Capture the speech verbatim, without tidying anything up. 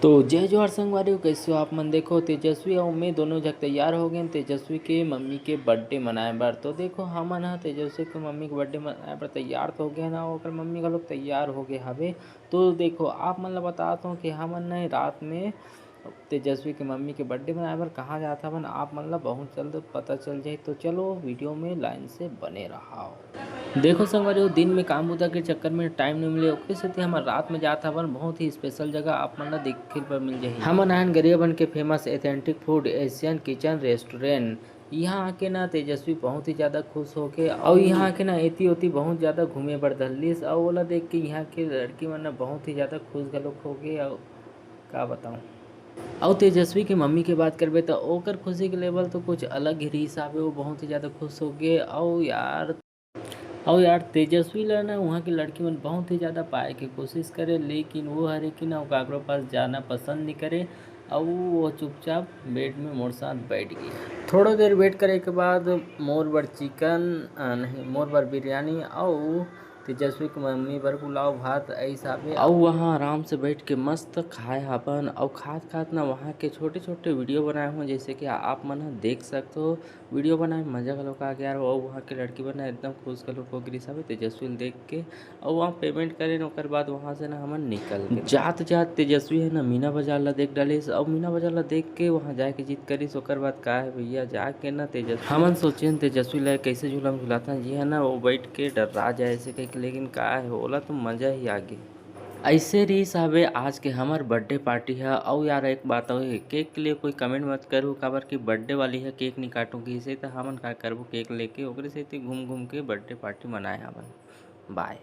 तो जय जोहार संगवारी हो, कैसे हो आप मन? देखो, तेजस्वी अउ मैं दोनों झक तैयार हो गए तेजस्वी के मम्मी के बर्थडे मनाए बर। तो देखो, हमन ह तेजस्वी के मम्मी के बर्थडे मनाए बर तैयार तो हो गए ना, ओकर मम्मी घलोक तैयार हो गए हवे। तो देखो, आप मन ला बतात हूँ कि हमन न रात में तेजस्वी के मम्मी के बर्थडे मनाए बर कहाँ जात हवन, आप मन ला बहुत जल्द पता चल जाही। तो चलो, वीडियो में लाइन से बने रहो। देखो संगवारी हो, दिन में काम बुता के चक्कर में टाइम नहीं मिले, ओकरे सेती हमन रात में जात हवन बहुत ही स्पेशल जगह आप मन ला देखे बर मिल जाही। हमन आयन गरियाबंद के famous authentic food Asian kitchen restaurant. यहाँ आके ना तेजस्वी बहुत ही ज़्यादा खुश होके, और यहाँ आके ना एती ओती बहुत ज़्यादा घूमे बर धरलिस, और ओला देख के यहाँ के लड़की मन ना बहुत ही ज़्यादा खुश घलोक होके, और का बताऊँ। और तेजस्वी के मम्मी के बात करबे तो ओकर खुशी के लेवल तो कुछ अलग ही रहिस हवे, वो बहुत ही ज़्यादा खुश होके। और यार, और यार, तेजस्वी ला ना वहाँ के लड़की मन बहुत ही ज़्यादा पाए के कोशिश करे, लेकिन वो हरे कि ना, वो काकरो पास जाना पसंद नहीं करे। और वो चुपचाप बेड में मोर साथ बैठ गई। थोड़ा देर वेट करे के बाद मोर बर चिकन, अ, नहीं, मोर बर बिरयानी और तेजस्वी के मम्मी बर पुलाव भात ऐसा हवे। और वहाँ आराम से बैठ के मस्त खाए हाबन। और खात खात ना वहाँ के छोटे छोटे वीडियो बनाए हूँ, जैसे कि आप मन ह देख सकते हो। वीडियो बनाए में मजा घलोक आ गया, और वहाँ के लड़की मन एकदम खुश घलोक हो गिस हवे तेजस्वी ल देख के। और वहाँ पेमेंट करेन, ओकर बाद वहाँ से ना हमन निकल गए। जात जात तेजस्वी है ना मीना बाजार ला देख डालिस, और मीना बाजार ला देख के वहाँ जाए के जिद करिस। ओकर बाद का है भैया, जाके ना तेजस्वी, हमन सोचेन तेजस्वी ला कैसे झूला में झुलाता, जी है ना, वो बैठ के डर्रा जाए ऐसे कह के, लेकिन का है, ओला तो मजा ही आ गया। ऐसे रहिस हवे आज के हमर बर्थडे पार्टी ह। अउ यार, एक बात अउ हे, केक के लिए कोई कमेंट मत करू, काबर कि बर्थडे वाली ह केक नहीं काटू कहिसे, त हमन का करबो केक लेके, ओकरे सेती घूम घूम के बर्थडे पार्टी मनाए हवन। बाय।